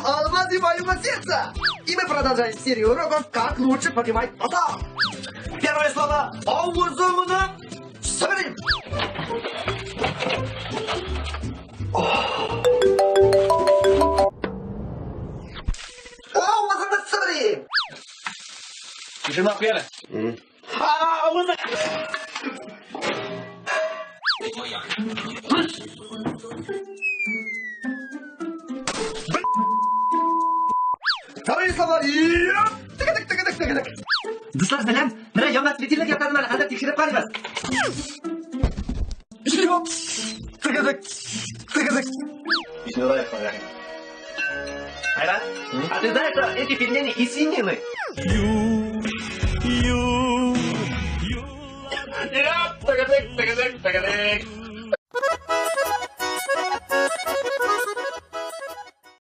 Алмазы моего сердца! И мы продолжаем серию уроков «Как лучше понимать татар». Первое слово «Авызыңны себерим». Авызыңны себерим. Жена пьяна. Второе слово «Тык-тык-тык-тык-тык». Дуслар, сәлам. Менә яңа светильник ясадым әле, хәзер тикшереп карыйбыз. Тык-тык, тык-тык. Айрат, а ты знаешь, что эти пельмени из свинины?